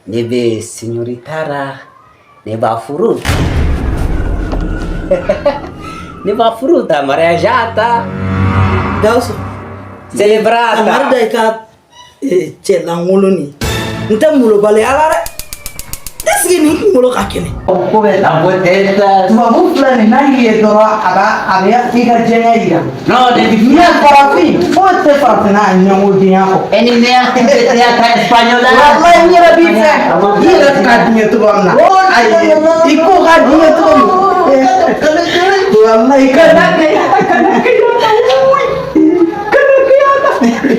Ne bɛ señorita ra, ne b'a furu. Ne b'a furu ta mariajata. Gawusu. Celebrata. Amadu da i ka cɛ lankolon nin, n tɛ molobaliya la dɛ. Est-ce que nin kunkolo ka kɛnɛ? O ko bɛ tan ko tɛ. Tubabu filɛ nin, n'a y'i ye dɔrɔn, a b'a a bɛ i ka diɲɛ yira. Non, ne N'i farafin foyi tɛ farafinna a ɲɛngodenya kɔ. E ni ne y'a tɛ espagnol. Walayi, n yɛrɛ b'i fɛ, i yɛrɛ ka di n ye cogo min na. Ayi, i ko ka di n ye cogo min. Walayi, ka di.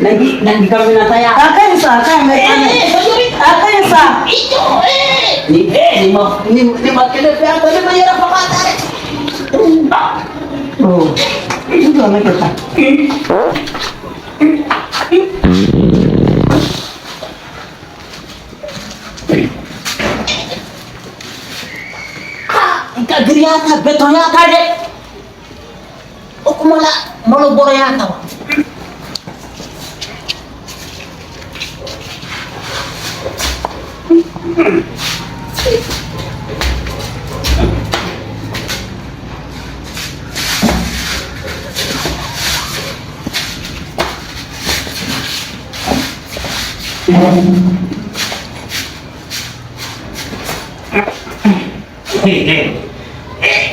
Nangi nangi kami na taya. A ka ɲi sa, a ka ɲi mɛ, a ka ɲi sa. Ni ni ma ni ni ma kele fɛ a ne ma yɛrɛ faga dɛ. Oh, i jɔ ne kɛ tan. Nka giriya ta bɛtɔnya ta dɛ. O kuma la malo bɔrɔya ta wa.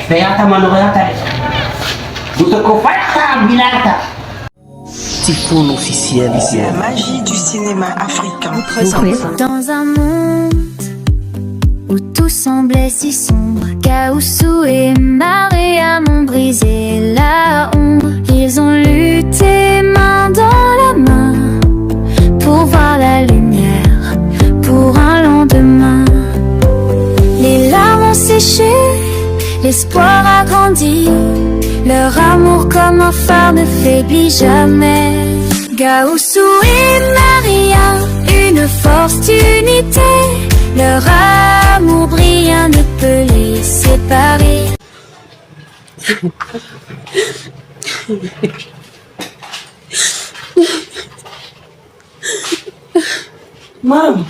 Fɛya ta ma nɔgɔya ta dɛ. Muso ko faya ta bila ta. Typhoon officiel. La magie du cinéma africain. Dans un monde où tout semblait si sombre, Gaoussou et Mariam ont brisé la ombre. Ils ont lutté main dans la main pour voir la lumière, pour un lendemain. Les larmes ont séché, l'espoir a grandi. Leur amour comme un phare ne faiblit jamais. Gaoussou et Maria, une force d'unité. Leur amour brillant ne peut les séparer. Maram.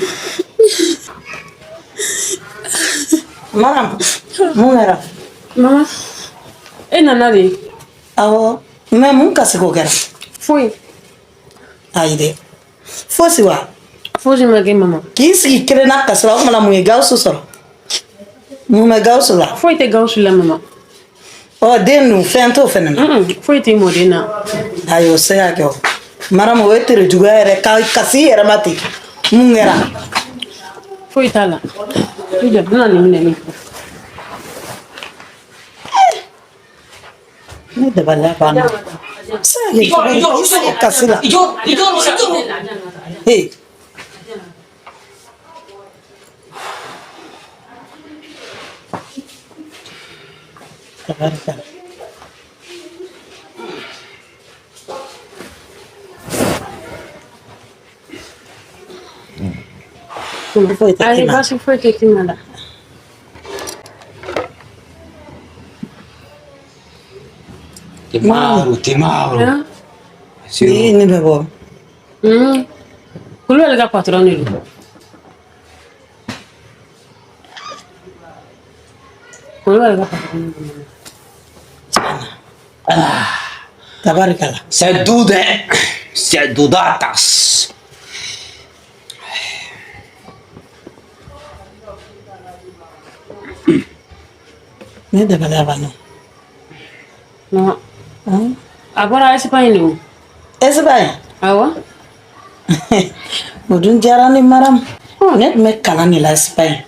Maram, mun kɛra? Mama, e nana de? Awɔ, mais mun kasiko kɛra? Foyi. Ayi dɛ, fosi wa? Fosi ma kɛ, mama. K'i sigi kelen na kasi la, o kumana mun ye Gawusu sɔrɔ? Mun bɛ Gawusu la? Foyi tɛ Gawusu la, mama. Ɔ, den dun, fɛn t'o fɛnɛ na? Foyi tɛ mɔden na. Ayi, o se ka kɛ o. Maram, o ye tere juguya yɛrɛ ka kasi i yɛrɛ ma ten. Mun kɛra? Foyi t'a la. I jɔ, n bɛna nin minɛ nin. Ne dabaliya banna. Se ka kɛ cogo di? I sigi kasi la. Hey. Tabarikala. Foyi tɛ Ayi, tima. baasi foyi tɛ tima la. Timaru, timaru. Han? Ni ne bɛ bɔ. Kulubali ka patron de don. Kulubali ka patron de don. Tabarikala. C'est doux dɛ. C'est doudatas. Ne dabaliya banna. Mama, a bɔra Espagne de o. Espagne. Awɔ. O dun diyara ne Maram. Ne tun bɛ kalan de la Espagne.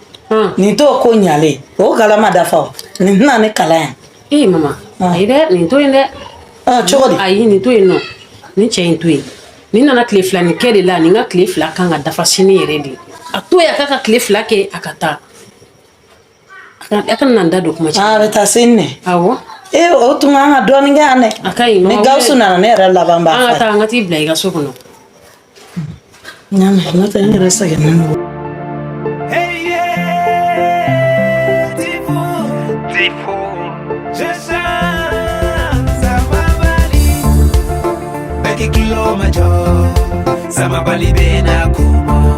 Nin t'o ko ɲalen. O kalan ma dafa o. Nin tɛna ne kalan yan. Ee mama, ayi dɛ, nin to yen dɛ. Cogo di? Ayi, nin to yen nɔ. Nin cɛ in to yen. Nin nana tile fila nin kɛ de la, nin ka tile 2 kan ka dafa sini yɛrɛ de. A to yen, a k'a ka tile 2 kɛ, a ka taa. A kana na n da don kuma caman. A bɛ taa sini ne. Awɔ. Ee, o tun kan ka dɔɔnin kɛ yan dɛ. A ka ɲi. Ni Gawusu nana, ne yɛrɛ laban b'a An ka fɔ. taa, an ka t'i bila i ka so kɔnɔ. N y'a mɛn, n'o tɛ n yɛrɛ sɛgɛnnen don. Hey yeah, Typhoon, Typhoon, je chante Sama Bali, Beki Kloma Jo, Sama Bali Bena Kuma,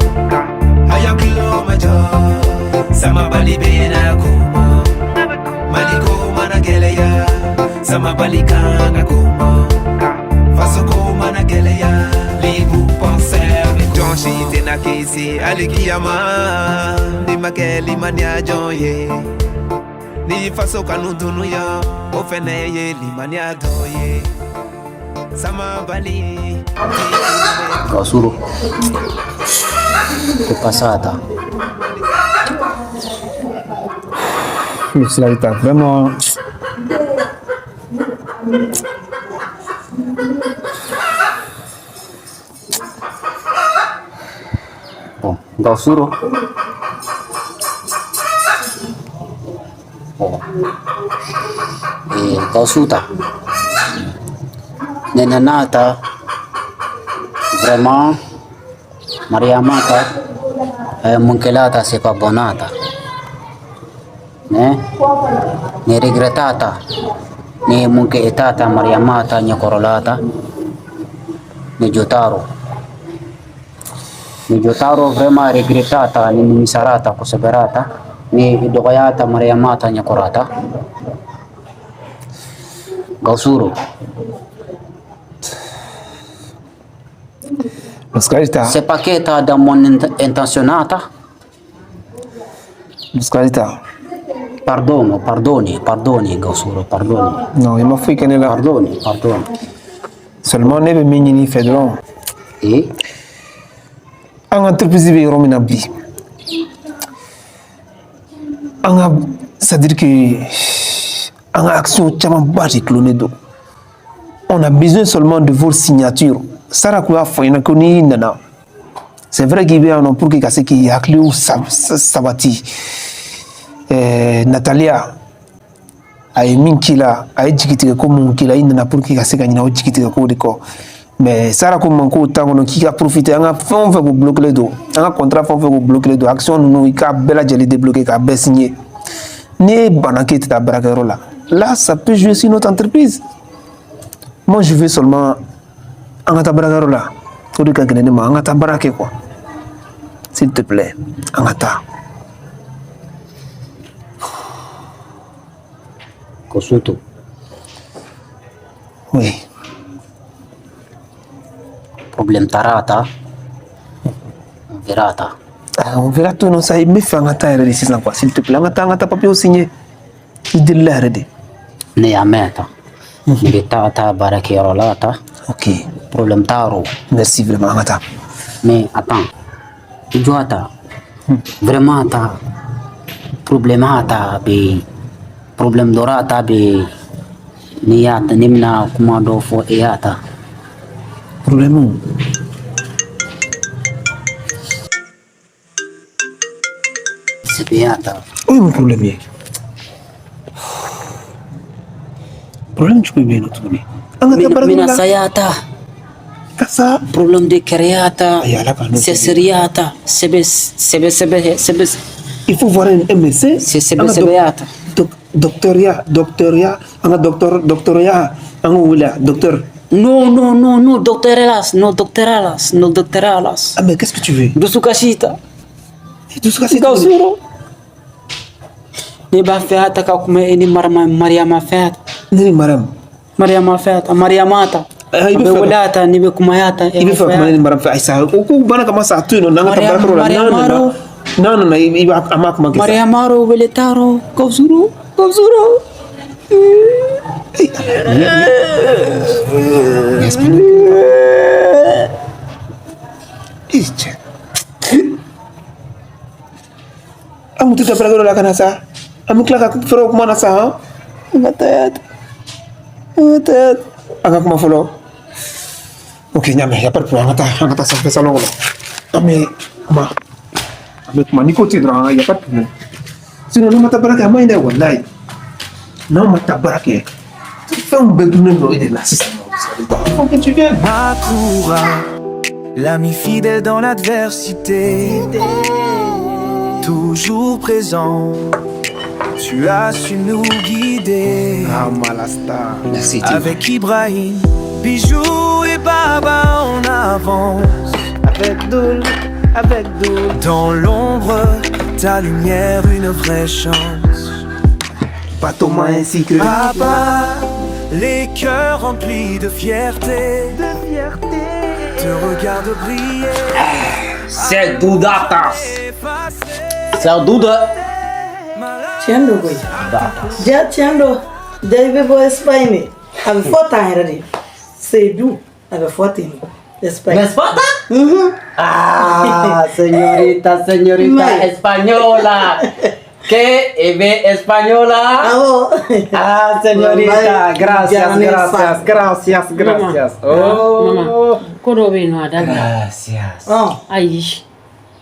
Ayo. Samabali bena kuma, Maliko mana gɛlɛya, Samabali kan ka kuma, Fasoko mana gɛlɛya, Libu penseur bɛ kuma. Jɔn si tɛna kisi alikiyama, n'i ma kɛ limaniya jɔn ye. N'i faso kanu dunuya, o fɛnɛ ye limaniya dɔ ye. Samabali. Gasuro. Che passata. Muslalita, vraiment. Bon, Gasuro. Bon. E Gasuta. Nenanata. Vraiment. Mariamata. Munkelata c'est pas bonata. Mais ne regretata. Ne munkeetata Mariamata nyakorolata. Ne jotaro. Ne jotaro vraiment regretata ne nimisarata kuseberata. Ne dogoyata Mariamata nyakorata. Gausuro. Muskalita. C'est pas que t'as dans mon intentionnata. Muskalita. Perdono, pardoni, pardoni, Gausuro, pardoni. Non, il m'a foyi kɛ ne la. Pardoni, pardoni. Seulement ne bɛ min ɲini i fɛ dɔrɔn. Eh? An ka entreprise bɛ yɔrɔ min na bi. An ka c'est à dire que an ka action camanba de cloné don. On a besoin seulement de vos signatures. Sara kun y'a fɔ n ɲɛna ko n'i nana, c'est vrai k'i bɛ yan nɔ pour que ka se k'i hakiliw sabati. Natalia a ye min k'i la, a ye jigitigɛ ko mun k'i la, i nana pour que ka se ka ɲinɛ o jigitigɛ ko de kɔ. Mais Sara ko n ma k'o temps kɔnɔ k'i ka profiter an ka fɛn o fɛn k'o bloqué don, an ka contrat fɛn o fɛn k'o bloqué don, action ninnu i k'a bɛɛ lajɛlen débloquer k'a bɛɛ signer. N'e banna k'e tɛ taa baarakɛyɔrɔ la, là ça peut jouer sur notre entreprise. Moi je veux seulement an ka taa baarakɛyɔrɔ la, o de ka gɛlɛn ne ma, an ka taa baara kɛ quoi. S'il te plaît, an ka taa. Kosuto. Oui. Problème tarata. On verra ta. Ah, on verra tout non ça, n bɛ fɛ an ka taa yɛrɛ de sisan quoi, s'il te plaît, an ka taa papier signer. I delila yɛrɛ de. Ne y'a mɛn ta. Ne bɛ taa ta baarakɛyɔrɔ la ta. Ok. Problème taro. Merci vraiment, an ka taa. Mais attends. I jɔ ta. Vraiment ta. Problème ta bɛ problème dɔra ta bɛ n'i y'a ta ne bɛna kuma dɔ fɔ e y'a ta. Problème. C'est bien ta. O ye mun problème ye? Problème jumɛn bɛ yen nɔ tuguni? An ka taa baarakɛyɔrɔ la. Mina saya ta. Ka sa. Problème de kɛrɛya ta. Ayi, Ala k'an n'o kɛ. Cɛsiriya ta. Sɛbɛ sɛbɛ sɛbɛ sɛbɛ. Il faut voir un médecin. Sɛbɛ sɛbɛya ta. Doctoria, doctoria, an ka docteur, doctoria, an k'o wele docteur. Non, non, non, non, doctoralas, no doctoralas, no doctoralas. Ah mais qu'est-ce que tu veux? Dusukasi ta. Dusukasi ta. Gausuro. Ne b'a fɛ a ta ka kuma e ni Mariama fɛ a ta. Ne ni Mariam. Mariama fɛ a ta, Mariama ta. I A bɛ bɛ fɛ wele a ta, n'i bɛ kuma ya ta. I bɛ fɛ ka kuma ne ni Mariam fɛ, ayi sa, o ko banna ka ma sa a to yen nɔ, n'an ka taa baarakɛyɔrɔ la, n'an nana i b'a an b'a kuma kɛ sa. Mariama ro wele taro, Gausuro, Gausuro. I cɛ. An kun tɛ taa baarakɛyɔrɔ la ka na sa. An bɛ tila ka fɛrɛw kuma na sa han. An ka taa ya ta. An ka taa ya ta. An ka kuma fɔlɔ. Ok, n y'a mɛn, y a pas de problème, an ka taa sanfɛ salon kɔnɔ. An bɛ kuma. An bɛ kuma n'i ko ten dɔrɔn, y a pas de problème. Sinon n'an ma taa baara kɛ a man ɲi dɛ walayi. N'an ma taa baara kɛ, fɛnw bɛɛ dunnen don e de la sisan nɔ. Il faut que tu viennes. Makoura, l'ami fidèle dans l'adversité, toujours présent, tu as su nous guider. Ah, Malasta. Merci, Tim. Avec Ibrahim, Bijou et Baba, on avance. Avec Doul, Avec doux. Dans l'ombre, ta lumière, une vraie chance. Thomas ainsi que Papa, les cœurs remplis de fierté. De fierté. Te regarde briller. C'est Doudatas. C'est Douda. Tiɲɛ don koyi. Ja, tiɲɛ don. Ja, i bɛ bɔ Espagne de. A bɛ fɔ tan yɛrɛ de. Seydou, a bɛ fɔ ten de. Espagne. ¿Me espota? Mhm. Ah, señorita, señorita española. ¿Qué? ¿Ve española? Awɔ. Ah, señorita, Wallahi, gracias, diyara ne ye gracias, sa. gracias, gracias. Mama, Oh, mama, ko dɔw bɛ yen nɔ, a dabila. Gracias. Ayi.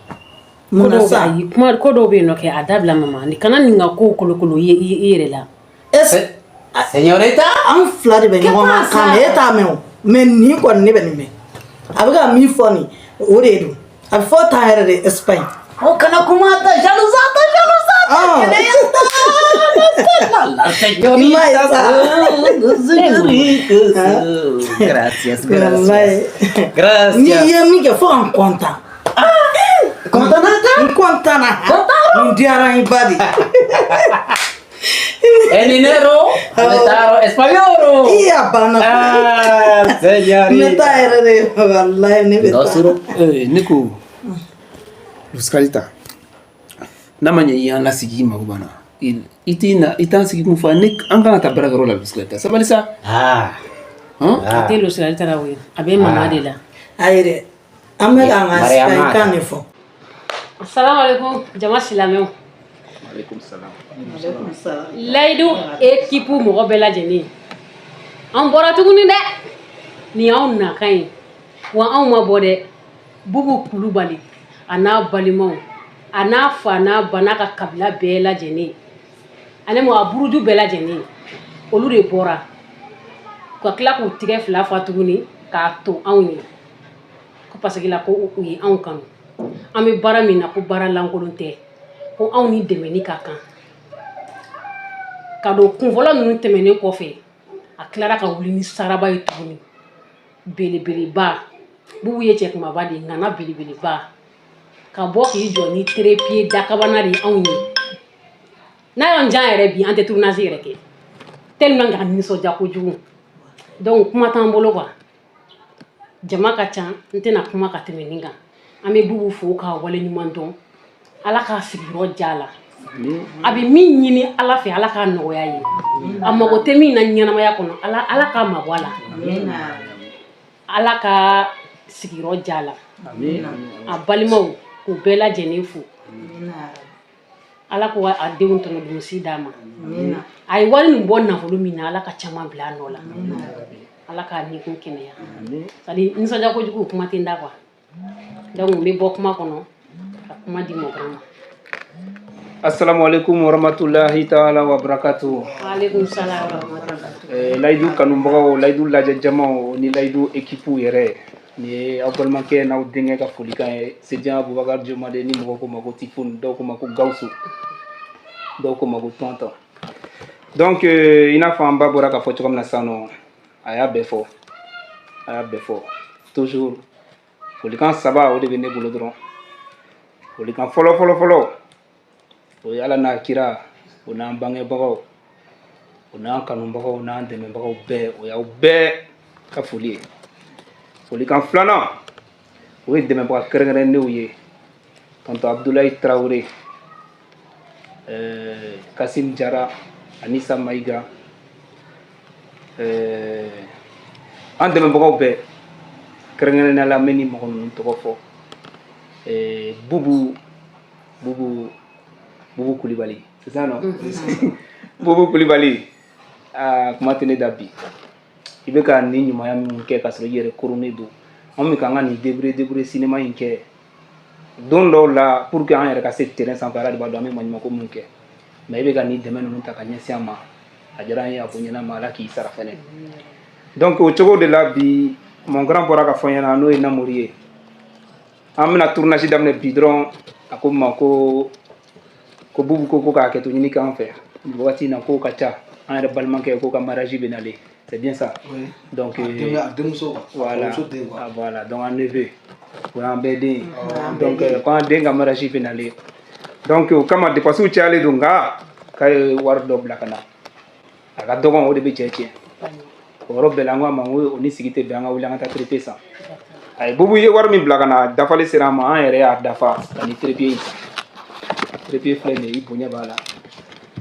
Ko Mun na dɔw sa? Ayi, kuma ko dɔw bɛ yen nɔ kɛ, a dabila mama. Ni kana nin ka kow kolokolo i yɛrɛ la. Señorita. An fila de bɛ ɲɔgɔn kan kan mɛn, e t'a mɛn o. Mais nin kɔni, ne bɛ nin mɛn. A bɛ ka min fɔ nin, o de don. A bɛ fɔ tan yɛrɛ de, Espagne. Oh, kana kuma ta jalousa ta jalousa ta. La señorita. Señorita. Gracias, gracias. Wallahi. Gracias. Ni ye min kɛ, fo ka n content. Content na? N content na. Nin diyara n ye ba de. El dinero, monetario español. I a banna. Ah, N bɛ señorita. taa yɛrɛ de, walayi, ne bɛ taa. Ne ko Luskalita, n'a ma ɲɛ i y'an lasigi, i mago banna, i t'i na, i t'an sigi kun fa ne, an kana taa baarakɛyɔrɔ la. Luskalita, sabali sa. Ah. A tɛ Luskalita la koyi, a bɛ mama de la. Ayi dɛ, an bɛ k'an ka Espagne kan de fɔ. Assalamu alaikum, jama silamɛw. Aleykum salam. Layidu équipe mɔgɔ bɛɛ lajɛlen, an bɔra tuguni dɛ. Nin y'anw nakan ye wa, anw ma bɔ dɛ. Bubu Kulubali, a n'a balimaw, a n'a fa n'a ba n'a ka kabila bɛɛ lajɛlen, ale mo a buruju bɛɛ lajɛlen, olu de bɔra ka tila k'u tigɛ fila fa tuguni k'a to anw ye, ko parce que la ko u ye anw kanu, an bɛ baara min na, ko baara lankolon tɛ, ko anw ni dɛmɛni ka kan. Ka don kunfɔlɔ ninnu tɛmɛnen kɔfɛ, a tilara ka wuli ni saraba ye tuguni belebeleba. Bubu ye cɛ kumaba de ye, ŋana belebeleba, ka bɔ k'i jɔ ni trépied dakabana de ye anw ye. N'a y'an jan yɛrɛ bi, an tɛ tournage yɛrɛ kɛ tellement que a nisɔndiya kojugu. Donc kuma t'an bolo quoi, jama ka ca, n tɛna kuma ka tɛmɛ nin kan. An bɛ Bubu fo k'a waleɲuman dɔn. Ala k'a sigiyɔrɔ diya la. A bɛ min ɲini Ala fɛ, Ala k'a nɔgɔya ye. A mago tɛ min na ɲɛnamaya kɔnɔ, Ala, Ala k'a mabɔ a la. Ala ka sigiyɔrɔ diya la. A balimaw, k'u bɛɛ lajɛlen fo. Ala ko a denw tɔnɔ dunsi d'a ma. A ye wari nin bɔ nafolo min na, Ala ka caman bila a nɔ la. Ala k'a nikun kɛnɛya. C'est à dire, nisɔndiya kojugu, kuma tɛ n da quoi. Donc n bɛ bɔ kuma kɔnɔ ka kuma di mɔgɔ ma. Assalamu alaikum warahmatullahi taala wabarakatuh. Waaleykum salam wa rahmatulah. Layidu kanubagaw, layidu lajɛ jamaw ni layidu équipe yɛrɛ, nin ye aw balimakɛ n'aw denkɛ ka folikan ye, Sedian Abubakar Jomade. Ni mɔgɔw ko ma ko Tifon, dɔw ko ma ko Gawusu, dɔw ko ma ko Tɔntɔn. Donc i n'a fɔ an ba bɔra k'a fɔ cogo min na sisan nɔ, a y'a bɛɛ fɔ, a y'a bɛɛ fɔ. Toujours folikan saba, o de bɛ ne bolo dɔrɔn. Folikan fɔlɔ fɔlɔ fɔlɔ, o ye Ala n'a kira, o n'an bangebagaw, o n'an kanubagaw, n'an dɛmɛbagaw bɛɛ, o y'aw bɛɛ ka foli ye. Folikan filanan, o ye dɛmɛbaga kɛrɛnkɛrɛnnenw ye: tonton Abdoulaye Tarawele, Kasim Jara, Anissa Mayiga, an dɛmɛbagaw bɛɛ kɛrɛnkɛrɛnnenya la. N bɛ nin mɔgɔ ninnu tɔgɔ fɔ: Bubu, Bubu, Bubu Kulibali, c'est ça non? Bubu Kulibali, aa, kuma tɛ ne da bi. I bɛ ka nin ɲumanya minnu kɛ k'a sɔrɔ i yɛrɛ koronnen don, an bɛ k'an ka nin débrouiller débrouiller cinéma in kɛ don dɔw la pour que an yɛrɛ ka se terrain sanfɛ. Ala de b'a dɔn an bɛ maɲumanko minnu kɛ, mais i bɛ ka nin dɛmɛ ninnu ta ka ɲɛsin an ma, a diyara an ye, a bonyana ma. Ala k'i sara fɛnɛ. Donc o cogo de la bi, mon grand bɔra ka fɔ n ɲɛna, n'o ye Namori ye, an bɛna tournage daminɛ bi dɔrɔn. A ko n ma ko Bubu ko k'a hakɛto ɲini k'an fɛ nin wagati in na, kow ka ca. An yɛrɛ balimakɛ ko ka mariage bɛ nalen. C'est bien ça? Oui. Donc, A denmuso quoi. Voilà. Muso den quoi. Ah, voilà. Donc, un neveu. O y'an bɛɛ den ye. Donc, ko an den ka mariage bɛ nalen. Donc, o kama dépenses cayalen don, nka k'a ye wari dɔ bila ka na. A ka dɔgɔn, o de bɛ cɛ tiɲɛ. O yɔrɔ bɛɛ la, an ko a ma ko o ni sigi tɛ bɛn, an ka wuli an ka taa trépied san. Ayi, Bubu ye wari min bila ka na, dafalen sera an ma, an yɛrɛ y'a dafa ka ni trépied in san. Trépied filɛ nin ye, i bonya b'a la.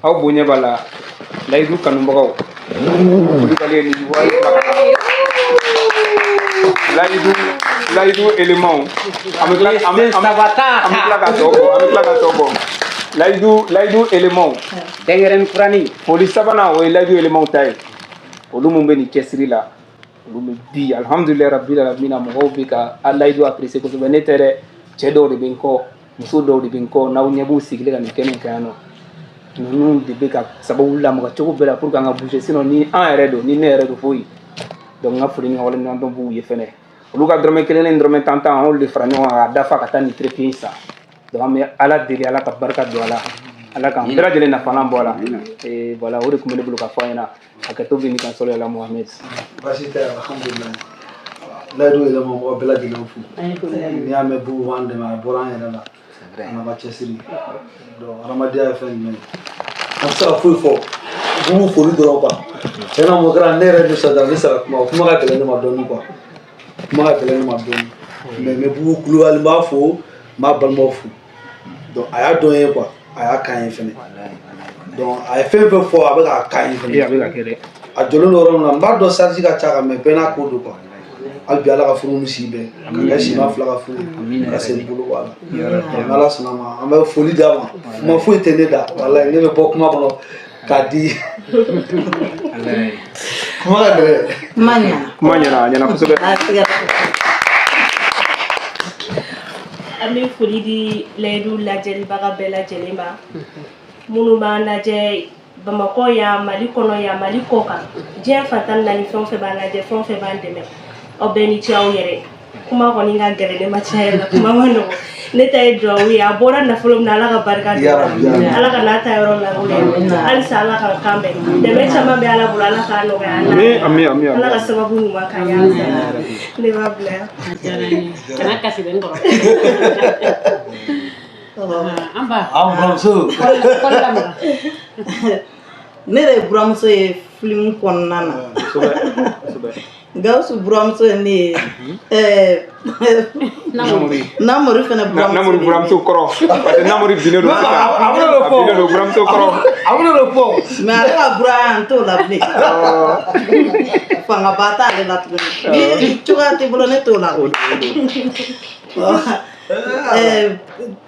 Aw bonya b'a la, Layidu kanubagaw. Kulubali ye nin wari bila ka na. Layidu élément, an bɛ tila ka tɔ bɔ, an bɛ tila ka tɔ bɔ. Layidu élément. Dɛnkɛrɛnin kurani. Foli sabanan, o ye Layidu élément ta ye. Olu mun bɛ nin cɛsiri la, olu bɛ bi, alhamdulilayi rabil alamina, mɔgɔw bɛ ka Layidu apprécier kosɛbɛ. Ne tɛ dɛ, cɛ dɔw de bɛ n kɔ, muso dɔw de bɛ n kɔ, n'aw ɲɛ b'u sigilen ka nin kɛnɛ kan yan nɔ. Ninnu de bɛ ka sababu lamaga cogo bɛɛ la pour que an ka bouger, sinon ni an yɛrɛ don, ni ne yɛrɛ don, foyi. Donc n ka foli ni ka waleɲuman dɔn b'u ye fɛnɛ. Olu ka dɔrɔmɛ kelen ni dɔrɔmɛ tan tan, an y'olu de fara ɲɔgɔn kan k'a dafa ka taa nin trépied in san. Donc an bɛ Ala deli, Ala ka barika don a la, Ala k'an bɛɛ lajɛlen nafalan bɔ a la. Et voilà, o de tun bɛ ne bolo ka fɔ a ɲɛna. Hakɛto bɛ nin kan, sɔli ala Muhammed. Baasi tɛ, alhamdulilayi. Layidu yɛlɛma mɔgɔ bɛɛ lajɛlen fo. N'i y'a mɛn Bubu b'an dɛmɛ, a bɔra an yɛrɛ la. A n'a ka cɛsiri. Donc hadamadenya ye fɛn jumɛn ye? An tɛ se ka foyi fɔ. Bubu foli dɔrɔn quoi. Tiɲɛ na, mɔgɔ kɛra ne yɛrɛ nisɔndiyara, ne sera kuma, o kuma ka gɛlɛn ne ma dɔɔnin quoi. Kuma ka gɛlɛn ne ma dɔɔnin. Mais n bɛ Bubu Kulubali, n b'a fo, n b'a balimaw fo. Donc a y'a dɔn ye quoi, a y'a k'an ye fɛnɛ. Donc a ye fɛn fɛn fɔ, a bɛ k'a k'an ye fɛnɛ. Ee, a bɛ ka kɛ dɛ. A jɔlen don yɔrɔ min na, n b'a dɔn charge ka ca kan, mais bɛɛ n'a ko don quoi. Hali bi, Ala ka furu ni si bɛn, ka kɛ sima fila ka furu ye, ka sen bolo bɔ a la. Donc n'Ala sɔnna ma, an bɛ foli d'a ma. Kuma foyi tɛ ne da, walayi, ne bɛ bɔ kuma kɔnɔ k'a di. Kuma ka gɛlɛn. Kuma ɲɛna. Kuma ɲɛna, a ɲɛna kosɛbɛ. A tigɛra. An bɛ foli di Layidu lajɛlibaga bɛɛ lajɛlen ma, minnu b'an lajɛ Bamakɔ yan, Mali kɔnɔ yan, Mali kɔ kan, diɲɛ fan 14, fɛn o fɛn b'an lajɛ, fɛn o fɛn b'an dɛmɛ, aw bɛɛ ni ce aw yɛrɛ. Kuma kɔni ka gɛlɛn ne ma, tiɲɛ yɛrɛ la, kuma ma nɔgɔn. Ne ta ye duwawu ye, a bɔra nafolo min na, Ala ka barika don a la, Ala ka n'a ta yɔrɔ la, halisa Ala ka kan bɛn dɛmɛ caman bɛ Ala bolo, Ala k'a nɔgɔya an Ami, ami, ami, ami. Ala ka sababu ɲuman k'an ye halisa. Ne b'a bila yan. Kana kasi dɛ, n kɔrɔ. An ba. An buramuso. Kɔli lamaga. Ne de ye buramuso ye filimu kɔnɔna na. Kosɛbɛ, kosɛbɛ. Gawusu buramuso ye ne ye. Namori. Namori fɛnɛ buramuso. Namori buramuso kɔrɔ. Parce que Namori binnen don sisan. A bɛna o A fɔ. binnen don buramuso kɔrɔ. A bɛna o fɔ. Mais ale ka buraya, n t'o la bilen. Fangaba t'ale la tuguni. Ni cogoya t'i bolo, ne t'o la.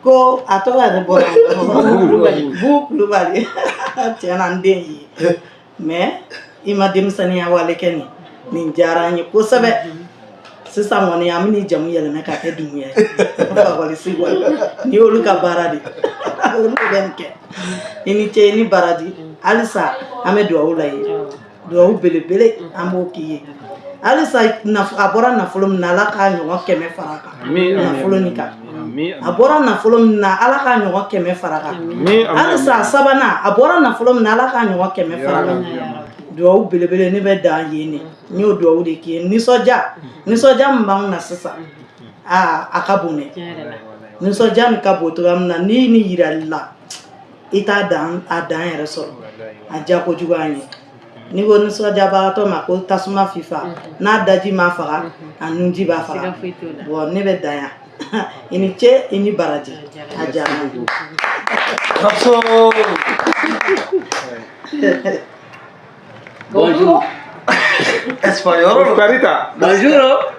Ko a tɔgɔ yɛrɛ bɔra. Bubu Kulubali. Tiɲɛ na, n den ye. Mais i ma denmisɛnninya wale kɛ nin. Nin diyara an ye kosɛbɛ. Sisan kɔni, an bɛn'i jamu yɛlɛmɛ k'a kɛ Dunbuya ye. Fakɔli Sigɔ. Nin y'olu ka baara de ye. Olu de bɛ nin kɛ. I ni ce, i ni baraji. Halisa an bɛ dugawu la i ye. Dugawu belebele an b'o k'i ye. Halisa a bɔra nafolo min na, Ala k'a ɲɔgɔn 100 fara a kan. Ami, ami, Nafolo nin kan. Ami, A bɔra nafolo min na, Ala k'a ɲɔgɔn 100 fara a kan. Ami, ami, Halisa a sabanan, a bɔra nafolo min na, Ala k'a ɲɔgɔn 100 fara a kan. Dugawu belebele ne bɛ dan yen de. N y'o dugawu de k'i ye. Nisɔndiya, nisɔndiya min b'anw na sisan, aa, a ka bon dɛ. Nisɔndiya nin ka bon cogoya min na, n'i ni yirali la, i t'a dan, a dan yɛrɛ sɔrɔ. A diya kojugu an ye. N'i ko nisɔndiyabagatɔ ma ko tasuma fifa, n'a daji ma faga, a nunji b'a faga. Siga foyi t'o la. Bon, ne bɛ dan yan. I ni ce, i ni baraji, a diyara n ye. Bravo. Bonjour. Espagnol. Clarita. Bonjour.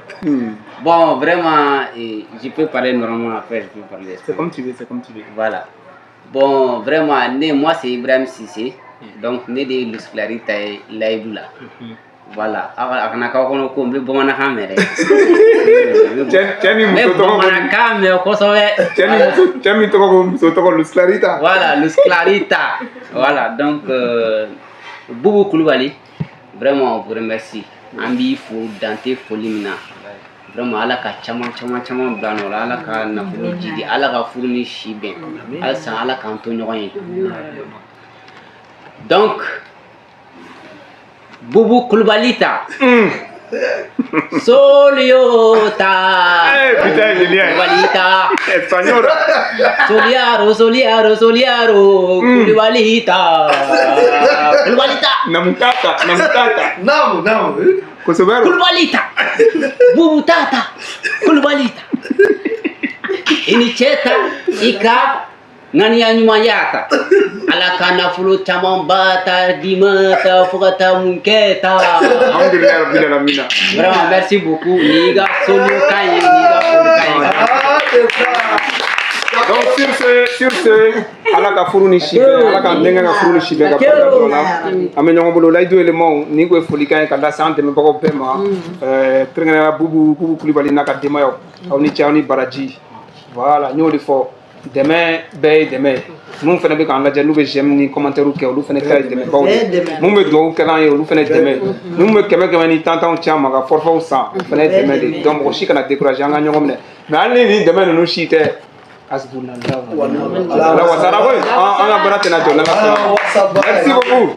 Bon, vraiment, je peux parler normalement, après je peux parler C'est comme tu veux, c'est comme tu veux. Voilà. Bon, vraiment, né, moi c'est Ibrahim Sissé. Donc, ne de Luz Clarita ye Layidu la. Voilà. A kana k'aw kɔnɔ ko n bɛ bamanankan mɛn dɛ. Cɛ ni N bɛ muso tɔgɔ ko bamanankan mɛn kosɛbɛ. Cɛ ni muso, cɛ min tɔgɔ ko muso tɔgɔ Luz Clarita. Voilà, Luz Clarita. Voilà, donc Boubou Koulibaly, vraiment on vous remercie. An b'i fo dan tɛ foli min na. Vraiment, Ala ka caman caman caman bila nɔ la, Ala ka nafolo jidi, Ala ka furu ni si bɛn. Halisa Ala k'an to ɲɔgɔn ye. Donc, Bubu Kulubalita. Soliota. Eh, putain, génial. Kulubalita. Espagnol. Soliaro, Soliaro, Soliaro. Kulubalita. Kulubalita. Namutata, namutata. Namu, namu. Kosɛbɛ. Kulubalita. Bubu tata. Kulubalita. I ni cɛ ta i ka ŋaniya ɲumanya ta ala ka nafolo camanba ta d'i ma ta fo ka taa mun kɛ ta. Alhamdulilayi rabbil alamina. Vraiment, merci beaucoup. Ni ka solukan ye, ni ka folikan ye. Donc sur ce, Ala ka furu ni si bɛn, Ala k'an denkɛ ka furu ni si bɛn ka barika don la. An bɛ ɲɔgɔn bolo Layidu éléments ni ko ye folikan ye ka lase an dɛmɛbagaw bɛɛ ma. Kɛrɛnkɛrɛnnenya Bubu Bubu Kulibali n'a ka denbayaw. Aw ni ce, aw ni baraji. Voilà, n y'o de fɔ. Dɛmɛ bɛɛ ye dɛmɛ ye. Mun fana bɛ k'an lajɛ n'u bɛ j'aime ni commentaire kɛ, olu fana ta ye dɛmɛbaw ye. Mun bɛ dugawu kɛ an ye, olu fana ye dɛmɛ ye. Mun bɛ kɛmɛ kɛmɛ ni tan tanw ci an ma ka forfait san, o fana ye dɛmɛ de ye. Donc mɔgɔ si kana décourager, an ka ɲɔgɔn minɛ. Mais hali ni nin dɛmɛ ninnu si tɛ, hasbunallahu wa ni'mal wakil. Ala wasara koyi, an ka baara tɛna jɔ n'Ala sɔnna. Merci beaucoup.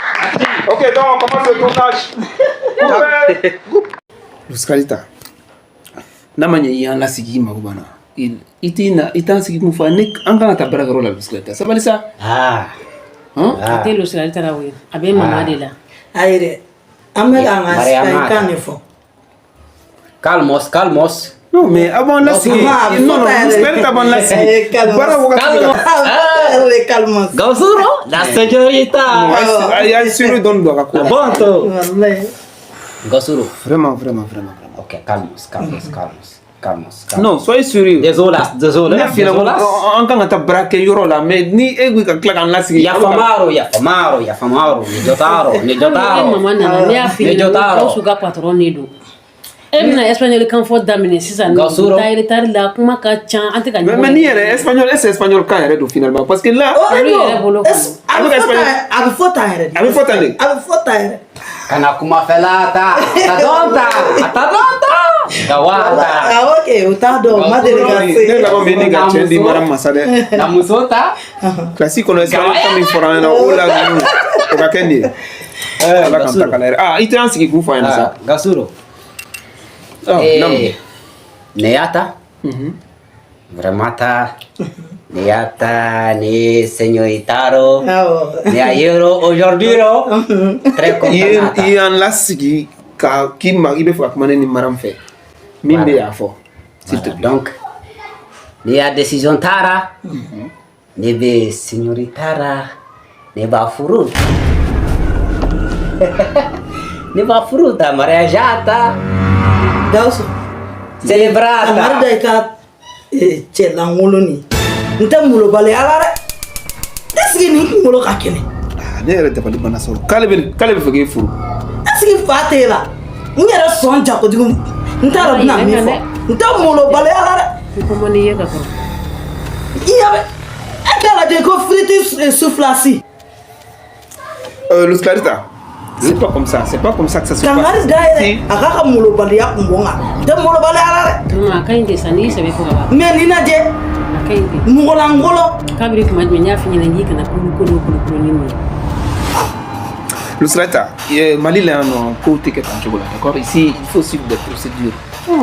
Ok, donc on commence le tournage. Coupez. Luskalita, n'a ma ɲɛ i y'an lasigi, i mago b'an na, i t'i na, i t'an sigi kun fɔ ne an kan ka taa baarakɛyɔrɔ la. Luskalita, sabali sa. Ah. A tɛ Luskalita la koyi, a bɛ mama de la. Ayi dɛ, an bɛ k'an ka Mariama. kan de fɔ. Calmos, calmos. Non, mais a b'an lasigi. Non, non, Luskalita b'an lasigi. Baara wagati de ka Calmos. Gausuro, la señorita. A y'a suru dɔɔni don a ka ko la. Bonto. Wallahi. Gausuro. Vraiment, vraiment, vraiment. Ok, calmos, calmos, calmos, calmos. Calmos. Non, soyez sérieux. Désolé, désolé. Ne f'i ɲɛna Désolé. ko an kan ka taa baarakɛyɔrɔ la, mais ni e ko ka tila k'an lasigi. Yafamaro, yafamaro, yafamaro, ni jotaro, ni Hali jotaro. ni mama nana, ne y'a f'i Ni ɲɛna ko jotaro. Gawusu ka patron de don. E bɛna espagnol kan fɔ daminɛ sisan. Gawusuro. Taa retard la, kuma ka ca, an tɛ ka Mais ɲɔgɔn. mais ni yɛrɛ espagnol, est-ce que espagnol kan yɛrɛ don finalement? Parce que là, Olu yɛrɛ bolo kɔni. A bɛ fɔ tan, a bɛ fɔ tan yɛrɛ de. A bɛ fɔ tan de. A bɛ fɔ tan yɛrɛ. Kana kumafɛla ta, ta dɔn ta, a ta dɔn ta. Gawata. Awɔ kɛ, o t'a dɔn, o ma deli ka se. Ne laban bɛ ne ka cɛn di mara masa dɛ. Na muso ta. Kilasi kɔnɔ espagnol kan min fɔra an ɲɛna, o la ninnu, o ka kɛ nin ye. Ala k'an ta kala yɛrɛ. Ah, i tɛ an sigi k'u fɔ an ɲɛna sa. Gasuro. Ah, namu. Ne y'a ta. Vraiment ta. Ne y'a ta, ne señoritaro. Awɔ. Ne y'a yero aujourd'hui ro. Très I ye content. i y'an lasigi ka k'i ma, i bɛ fɛ ka kuma ne ni Maram fɛ. Min bɛ y'a fɔ. S'il te plaît. Donc, ne y'a décision tara. Ne bɛ señoritara. Ne b'a furu. Ne b'a furu ta, mariage ta. Gawusu. Celebrata. Amadu da i ka cɛ lankolon nin, n tɛ molobaliya la dɛ. Est ce que nin kunkolo ka kɛnɛ? Ah, ne yɛrɛ dabali banna sɔrɔ. K'ale bɛ fɛ k'e furu. Est ce que fa t'e la? N yɛrɛ sɔn ja kojugu, n t'a dɔn bɛna min fɔ, n tɛ molobaliya la dɛ. I ko man di ye ka kɔrɔ. I ɲɛ bɛ e t'a lajɛ ko firiti sufilasi. Luz Clarita, c'est pas comme ça, c'est pas comme ça que ça se passe. Kangari da yɛrɛ a k'a ka molobaliya kun bɔ n kan, n tɛ molobaliya la dɛ. Non, a ka ɲi ten sa, n'i sɛbɛ fɔ ka ban. Mais nin lajɛ. A ka ɲi ten. Mɔgɔlankolon. Kabiri tuma jumɛn n y'a f'i ɲɛna k'i kana kulu ko dɔ kolokolo ni nin ye. Luz Clarita, Mali la yan nɔ, kow tɛ kɛ tan cogo la, d'accord? Ici, il faut suivre des procédures.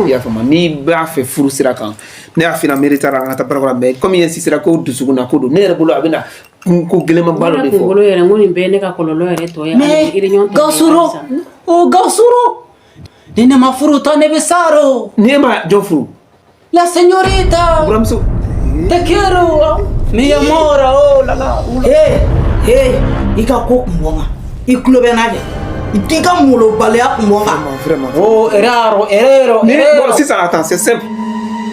I y'a faamu, n'i b'a fɛ furu sira kan, ne y'a f'i ɲɛna mérite la an ka taa barakɔrɔ la, mais comme i insistera ko dusukun na ko don, ne yɛrɛ bolo a bɛna ko gɛlɛnmanba dɔ Ne de fɔ. kunkolo yɛrɛ, n ko nin bɛɛ ye ne ka kɔlɔlɔ yɛrɛ tɔ ye. Mais Hali réunion tɔ bɛ Gasuro, halisa. oh Gasuro, ni ne ma furu ta, ne bɛ saro. Ni e ma jɔn furu? La señorita. Buramuso. Te quiero. Mi amor, oh la la. Ee ee, i ka ko kun bɔ n kan, i tulo bɛ n na kɛ, i t'i ka molobaliya kun bɔ n kan. Vraiment. Oh, erraro, errero, Ni errero. bon, sisan, attends, c'est simple.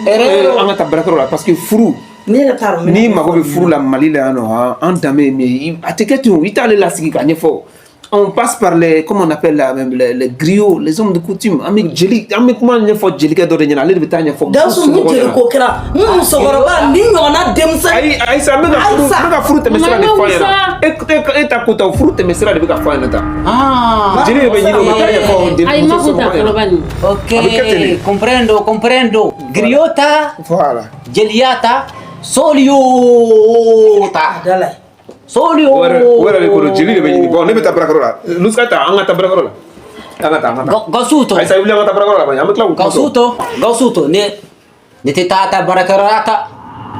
Errero. An ka taa baarakɛyɔrɔ la parce que furu. Ne yɛrɛ t'a dɔn n bɛna N'i min mago fɔ. bɛ furu la Mali la yan nɔ, an danbe ye min ye, a tɛ kɛ ten o, i t'ale lasigi k'a ɲɛfɔ. On passe par les, comment on appelle là, même les griots, les hommes de coutume. An bɛ jeli, an bɛ kuma ɲɛfɔ jelikɛ dɔ de ɲɛna, ale de bɛ taa ɲɛfɔ muso Gawusu, mun somɔgɔw jeli ɲɛna. ko kɛra n musokɔrɔba ni ɲɔgɔnna denmisɛnnin. Ayi, ayi sa, n bɛ ka furu, n bɛ ka furu tɛmɛsira de fɔ a ɲɛna. E ta ko ta, o furu tɛmɛsira de bɛ ka fɔ a ɲɛna tan. Ah. Jeli de bɛ ɲini, o bɛ taa ɲɛfɔ Ayi, ma muso kun ta somɔgɔw ɲɛna. kɔnɔba nin. Ok, A bɛ kɛ ten de. Comprendo, comprendo. Griota, Voilà. jeliata, soliota. Dala. Solio. O yɛrɛ de ko don, jeli de bɛ ɲini. Bon, ne bɛ taa baarakɛyɔrɔ la. Lusika ta, an ka taa baarakɛyɔrɔ la. An ka taa, an ka taa. Gawusu to. Ayi sa, wuli, an ka taa baarakɛyɔrɔ la ban, an bɛ tila k'o kuma Gawusu sɔrɔ. to, Gawusu to, ne tɛ taa ta baarakɛyɔrɔ la ta.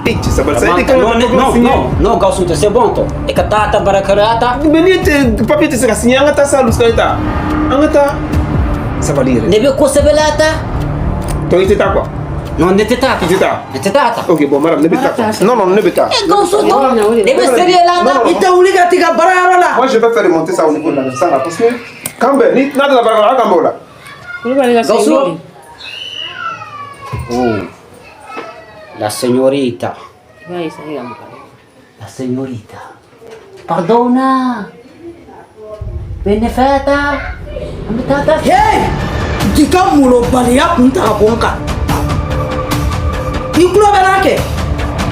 E cɛ, sabali sa, e de kan ka Non, papier non, signer. non, non, Gawusu to, c'est bon to. E ka taa ta baarakɛyɔrɔ la ta. Mais n'i tɛ papier tɛ se ka signer, an ka taa sa, Lusika ta. An ka taa. Sabali yɛrɛ. Ne bɛ ko sɛbɛ la ta. Donc i tɛ taa quoi? Non, ne tɛ taa. I tɛ taa? Ne tɛ taa ta. Ok, bon, madame, ne bɛ taa quoi. Non, non, ne bɛ taa. Eh, Gawusu to, ne bɛ sérieux la ta. I tɛ wuli ka t'i ka baarayɔrɔ la. Moi, je vais faire remonter ça au niveau de la ça là, parce que quand ben, ni n'a tɛ taa baarakɛyɔrɔ la, an kan b'o la. Kulubali ka Gawusu. segin. Oh, la señorita. I b'a ye sa, e ka mɔgɔ. La señorita. Pardona. Benefeta. An bɛ taa ta. Hey, k'i ka molobaliya kun ta ka bɔ n kan. I tulo bɛ n'a kɛ,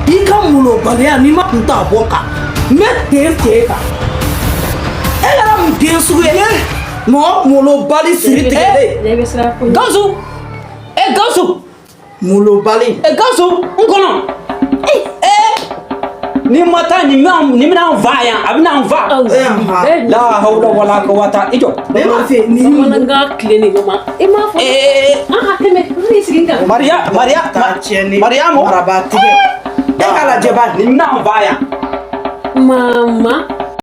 i ka molobaliya n'i ma kun ta ka bɔ n kan, n bɛ ten ten kan. E kɛra mun den sugu ye? Mɔgɔ molobali siri tigɛlen. Ne bɛ siran ko ɲɛ. Gawusu. Eh, Gawusu. Molobali. Eh, Gawusu, n kɔnɔ. Eh, eh. Ni ma taa nin bɛna nin bɛna an fa yan, a bɛna an fa. La hawla wala quwwata, i jɔ. Ne m'a fɛ nin. Bamanankan tile de ma. E m'a fɔ. Eh, An ka tɛmɛ, n b'i sigi n kan. Maria, Maria, Taa tiɲɛni. Mariamu. Maraba tigɛ. E k'a lajɛ ba. Nin bɛna an fa yan. Mama.